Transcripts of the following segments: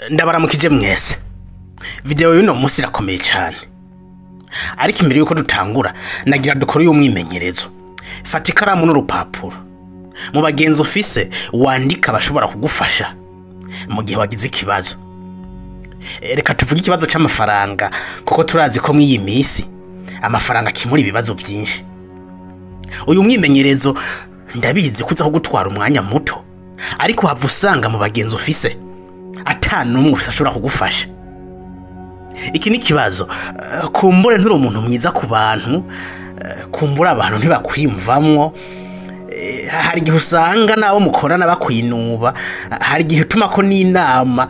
Ndabaramukije mwese. Video y'uno munsi irakomeye cyane. Ariko imbere yuko dutangura nagira dukore uyu mwimenyerezo. Fata ikaramu n'urupapuro. Mu bagenzi ufise wandika bashobora kugufasha mu gihe wagize ikibazo. Reka tuvuge ikibazo c'amafaranga kuko turazi ko mw'iyi minsi amafaranga akemura ibibazo byinshi. Uyu mwimenyerezo ndabizi kuza kugutwara umwanya muto, ariko hava usanga mu bagenzi ufise ata n'umwe ufise ashobora kugufasha. Iki ni ikibazo kumbure nturi umuntu mwiza ku bantu, kumbura abantu ntibakwiyumvamwo. Hari igihe usanga nabo mukorana bakwinuba, hari igihe utuma ko n'inama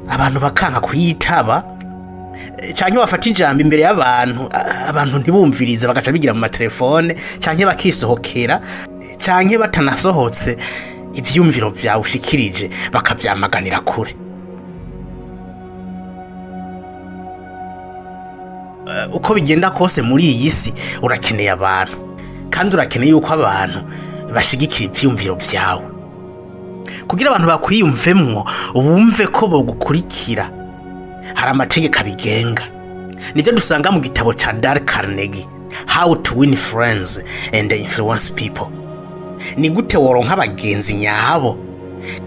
abantu bakanka kuyitaba, canke wafata ijambo imbere y'abantu abantu ntibumvirize bagaca bigira mu matelefone, canke bakisohokera, canke batanasohotse ivyumviro vyawe ushikirije bakavyamaganira kure. Uko bigenda kose muri iyi si urakeneye abantu, kandi urakeneye yuko abantu bashigikira ivyumviro vyawe. Kugira abantu bakwiyumvemwo bumve ko bogukurikira, hari amategeko abigenga. Nibyo dusanga mu gitabo ca Dale Carnegie, How to Win Friends and Influence People. Ni gute woronka abagenzi nyabo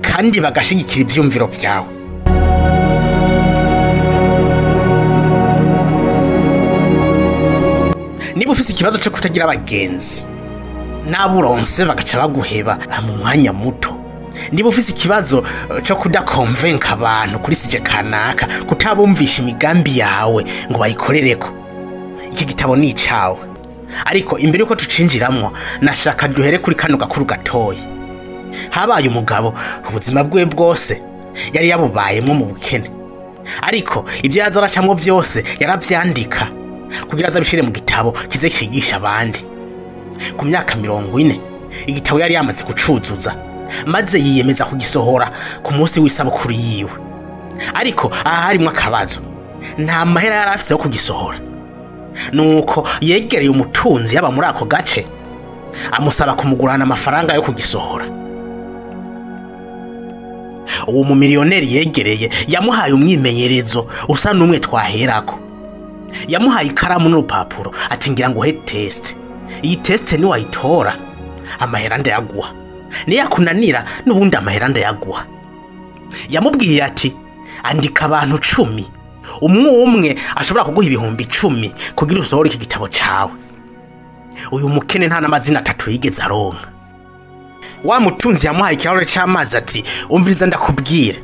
kandi bagashigikira ivyumviro vyawe. Niba ufise ikibazo cyo kutagira abagenzi, naburonse bagaca baguheba mu mwanya muto. Niba ufise ikibazo cyo kudakonvenka abantu kuri sije kanaka, kutabumvisha imigambi yawe ngo bayikorereko, iki gitabo ni icawe. Ariko imbere yuko tucinjiramwo nashaka duhere kuri kano gakuru gatoyi. Habaye umugabo ubuzima bwe bwose yari yabubayemwo mu bukene, ariko ivyo yaza aracamwo vyose yaravyandika kugira azabishire mu gitabo kize kigisha abandi. Ku myaka 40 igitabo yari yamaze kucuzuza, maze yiyemeza kugisohora ku munsi w'isabukuru yiwe. Ariko aha harimwo akabazo, nta mahera yari afise yo kugisohora. Nuko yegereye umutunzi yaba muri ako gace amusaba kumugurana amafaranga yo kugisohora. Uwo mumiliyoneri yegereye yamuhaye umwimenyerezo usa n'umwe twaherako. Yamuhaye ikaramu n'urupapuro ati ngira ngo he test. Iyi test ni wayitora amahera ndayaguha, niyakunanira n'ubundi amahera ndayaguha. Yamubwiye ati andika abantu 10, umwe umwe ashobora kuguha ibihumbi 10 kugira usohore iki gitabo cawe. Uyu mukene nta n'amazina 3 yigeze aronka. Wa mutunzi yamuhaye ikirahure c'amazi ati umviriza ndakubwira,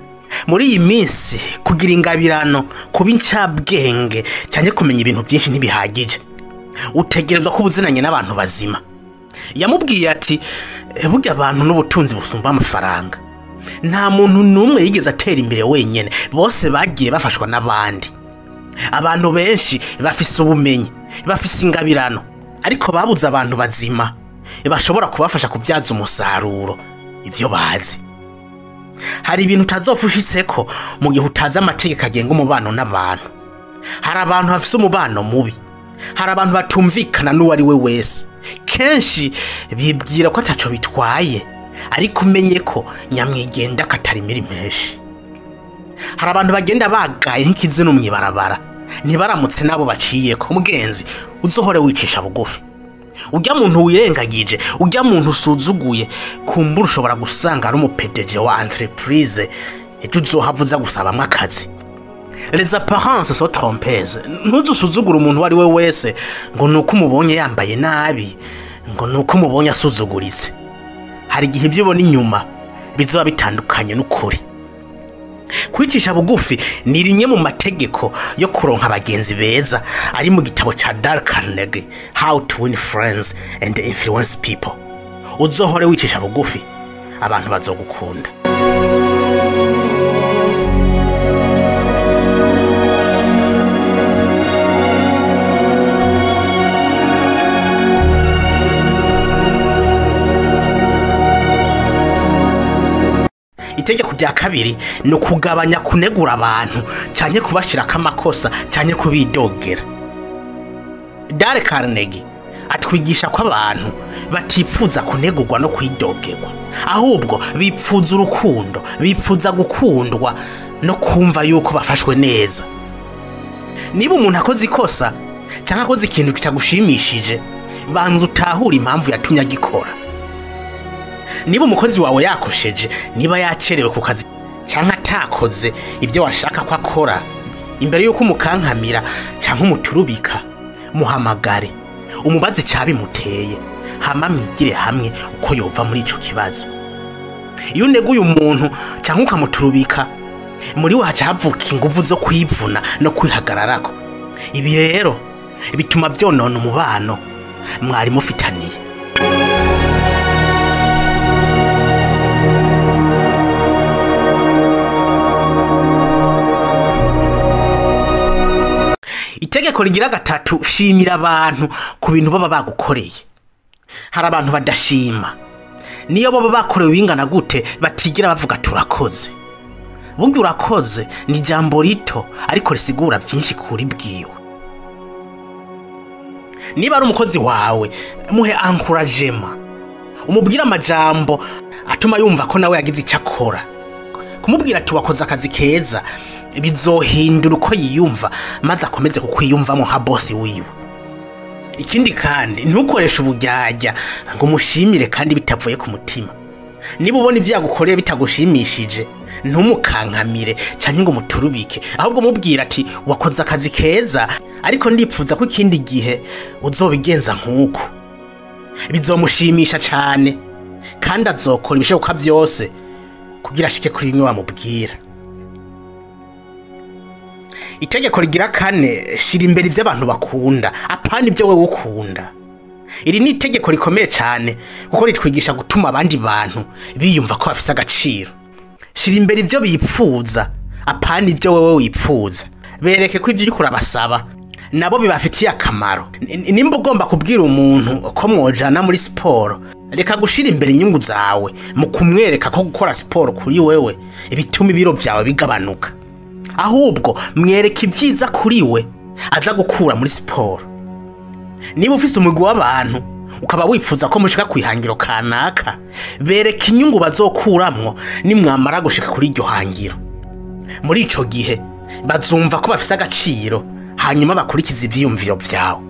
muri iyi minsi kugira ingabirano, kuba incabwenge canke kumenya ibintu byinshi ntibihagije, utegerezwa kuba uzinanye n'abantu bazima. Yamubwiye ati burya abantu n'ubutunzi busumba amafaranga, nta muntu n'umwe yigeze atera imbere wenyene, bose bagiye bafashwa n'abandi. Abantu benshi bafise ubumenyi, bafise ingabirano, ariko babuze abantu bazima bashobora kubafasha kubyaza umusaruro ivyo bazi. Hari ibintu utazopfa ushitseko mu gihe utazi amategeko agenga umubano n'abantu. Hari abantu bafise umubano mubi, hari abantu batumvikana n'uwo ari we wese. Kenshi bibwira ko ataco bitwaye, ariko umenye ko nyamwigenda katarimira impeshi. Hari abantu bagenda bagaye nk'ikizinu mw'ibarabara, ntibaramutse nabo baciyeko. Mugenzi, uzohore wicisha bugufi. Ujya muntu wirengagije, ujya muntu usuzuguye, kumbura ushobora gusanga ari umupedeje wa entreprise ejo uzohavuza gusabamwo akazi. Les apparences sont trompeuses. Ntuzusuzugure umuntu uwo ari we wese ngo nuko umubonye yambaye nabi, ngo nuko umubonye asuzuguritse. Hari igihe ibyo ubona inyuma bizoba bitandukanye n'ukuri. Kwicisha bugufi ni rimwe mu mategeko yo kuronka abagenzi beza ari mu gitabo ca Dale Carnegie, How to Win Friends and Influence People. Uzohore wicisha bugufi, abantu bazogukunda. Itegeko rya kabiri ni ukugabanya kunegura abantu canke kubashirako amakosa canke kubidogera. Dale Carnegie Atwigisha ko abantu batipfuza kunegurwa no kwidogerwa, ahubwo bipfuza urukundo, bipfuza gukundwa no kumva yuko bafashwe neza. Niba umuntu akoze ikosa cyangwa akoze ikintu kitagushimishije, banza utahure impamvu yatumye agikora. Niba umukozi wawe yakosheje, niba yacerewe ku kazi cyangwa atakoze ibyo washaka ko akora, imbere yuko umukankamira cyangwa umuturubika, muhamagare umubaze icyabimuteye, hama mwigire hamwe uko yova muri ico kibazo. Iyo uneguye umuntu cyangwa ukamuturubika, muri we haca havuka inguvu zo kwivuna no kwihagararako. Ibi rero bituma vyonona umubano mwari mufitaniye. Itegeko rigira gatatu, shimira abantu ku bintu baba bagukoreye. Hari abantu badashima, niyo baba bakorewe bingana gute batigira bavuga turakoze. Burya urakoze ni ijambo rito ariko risigura byinshi kuri bwiwe. Niba ari umukozi wawe, muhe encouragement, umubwire amajambo atuma yumva ko nawe yagize icyo akora. Kumubwira ati wakoze akazi keza bizohindura uko yiyumva, maze akomeze kukwiyumvamo nka bosi wiwe. Ikindi kandi, ntukoreshe uburyarya ngo umushimire kandi bitavuye ku mutima. Niba ubona ibyo yagukoreye bitagushimishije, ntumukankamire cyangwa ngo umuturubike, ahubwo mubwira ati wakoze akazi keza, ariko ndipfuza ko ikindi gihe uzobigenza nk'uko. Bizomushimisha cyane kandi azokora ibishoboka byose kugira ashike kuri bimwe wamubwira. Itegeko rigira kane, shira imbere ibyo abantu bakunda, apana ibyo wewe ukunda. Iri ni itegeko rikomeye cyane kuko ritwigisha gutuma abandi bantu biyumva ko bafise agaciro. Shira imbere ibyo bipfuza, apana ibyo wewe wipfuza. Bereke ko ibyo uriko urabasaba nabo bibafitiye akamaro. Nimba ugomba kubwira umuntu ko mwojana muri siporo, reka gushira imbere inyungu zawe mu kumwereka ko gukora siporo kuri wewe bituma ibiro vyawe bigabanuka. Ahubwo mwereke ibyiza kuri we aza gukura muri siporo. Niba ufise umugwi w'abantu ukaba wifuza ko mushika kwihangiro kanaka, bereke inyungu bazokuramwo nimwamara gushika kuri iryo hangiro. Muri ico gihe bazumva ko bafise agaciro, hanyuma bakurikiza ivyiyumviro vyawe.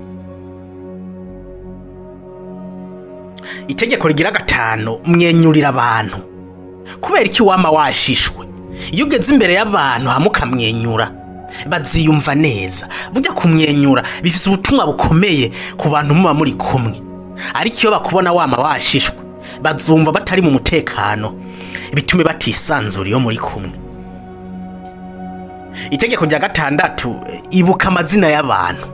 Itegeko rigira gatanu, mwenyurira abantu. Kubera iki wama washishwe? Iyo ugeze imbere y'abantu hamwe ukamwenyura, baziyumva neza. Burya kumwenyura bifise ubutumwa bukomeye ku bantu muba muri kumwe. Ariko iyo bakubona wama washishwe, bazumva batari mu mutekano, bitume batisanzura iyo muri kumwe. Itegeko rya gatandatu, ibuka amazina y'abantu.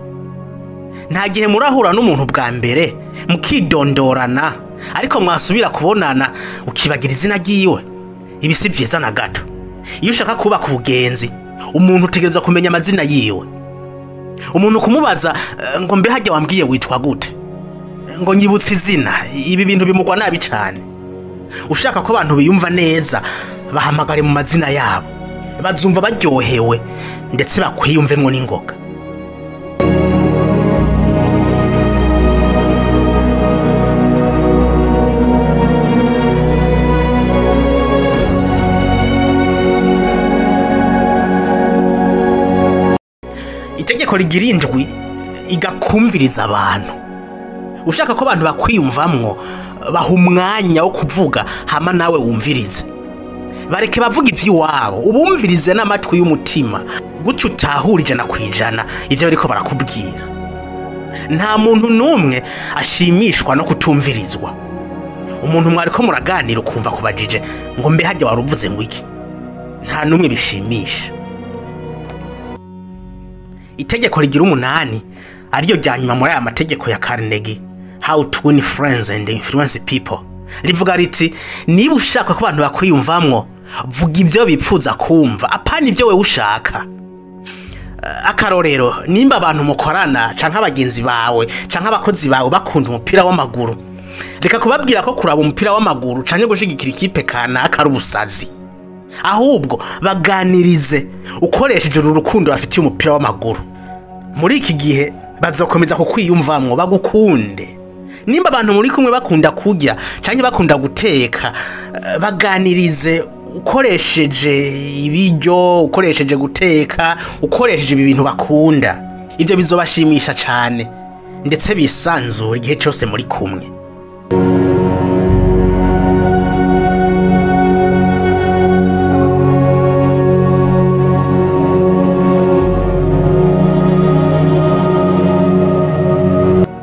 Nta gihe murahura n'umuntu bwa mbere mukidondorana, ariko mwasubira kubonana ukibagira izina ryiwe. Ibi si vyiza na gato. Iyo ushaka kubaka ubugenzi, umuntu utegerezwa kumenya amazina yiwe. Umuntu kumubaza ngo mbe hajya wambwiye witwa gute, ngo nyibutse izina, ibi bintu bimugwa nabi cyane. Ushaka ko abantu biyumva neza, bahamagare mu mazina yabo, bazumva baryohewe ndetse bakwiyumvemwo n'ingoga. Itegeko rigira indwi, igakumviriza abantu. Ushaka ko abantu bakwiyumvamwo, baha umwanya wo kuvuga hama nawe wumvirize. Bareke bavuga ivy'iwabo, ubumvirize n'amatwi y'umutima, gutyo utahura 100% ivyo bariko barakubwira. Nta muntu n'umwe ashimishwa no kutumvirizwa. Umuntu mwariko muraganira ukumva kubajije ngo mbe hajya waruvuze ngo iki, nta n'umwe bishimisha. Itegeko rigira 8, ariyo rya nyuma muri aya mategeko ya Carnegie, How to Win Friends and Influence People, rivuga riti niba ushaka ko abantu bakwiyumvamwo, vuga ibyo bipfuza kumva, apana ibyo wewe ushaka. Akarorero, nimba abantu mukorana canke abagenzi bawe canke abakozi bawe bakunda umupira w'amaguru, reka kubabwira ko kuraba umupira w'amaguru canke gushigikira ikipe kanaka ari ubusazi. Ahubwo baganirize ukoresheje uru rukundo bafitiye umupira w'amaguru. Muri iki gihe Bazokomeza kukwiyumvamwo, bagukunde. Nimba abantu muri kumwe bakunda kurya canke bakunda guteka, baganirize ukoresheje ibiryo, ukoresheje guteka, ukoresheje ibi bintu bakunda. Ivyo bizobashimisha cane, ndetse bisanzura igihe cose muri kumwe.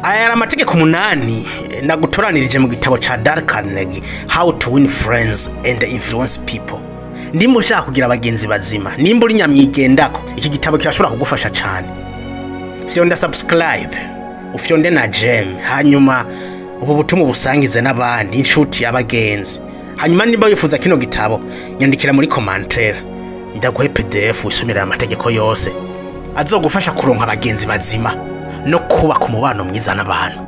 Aya yari amategeko 8 nagutoranirije mu gitabo ca Dale Carnegie, How to Win Friends and Influence People. Nimba ushaka kugira abagenzi bazima, nimba uri nyamwigendako, iki gitabo kirashobora kugufasha cane. Fyonda subscribe, ufyonde na j'aime, hanyuma ubu butumwa ubusangize n'abandi, inshuti, abagenzi. Hanyuma nimba wifuza kino gitabo, nyandikira muri commentaire, ndaguhe PDF wisomera amategeko yose azogufasha kuronka abagenzi bazima no kubaka umubano mwiza n'abantu.